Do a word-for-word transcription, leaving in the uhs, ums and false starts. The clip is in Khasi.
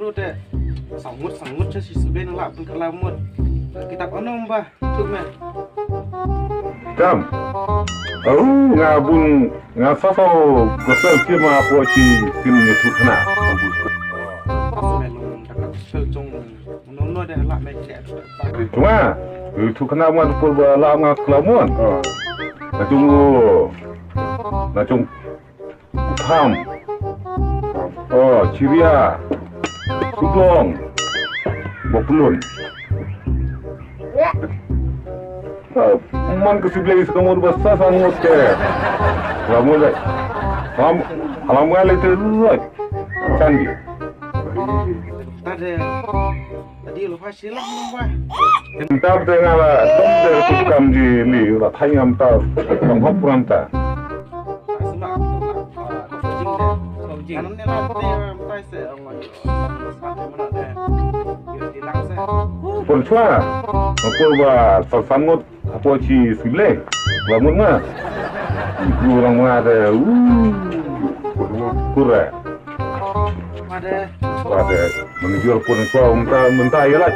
Te, sangut, sangut, sa shi sibei na la pun kala mut. Kitab ano ba, tu me. Tam. Au, nga bun, nga sa sa gospel ki ma po chi kin ni tu khna. Gospel nong, da gospel jong, no, no, da la me che. Cuma, tu khna ma tu ba la nga kala mut. Na chung, na chung Pham. Oh, Chiria. Sudong. Boplun. Ah, man ka siblei sa ka mut ba sa sa ngot ke. Kamu le. Ham, halam nga le te ruat. Canggih. Tadi. Tadi lupa sila lupa. Ntar te nga la dong te tu kam ji li la thai ngam ta. Kam hop ngam ta. Pun chua. Pun ba sa sa ngot. Apo chi siblei. Ba mut ma. Ku rang ma de. Kura. Pada. Pada. Mani jor pun chua mynta mynta ya lah.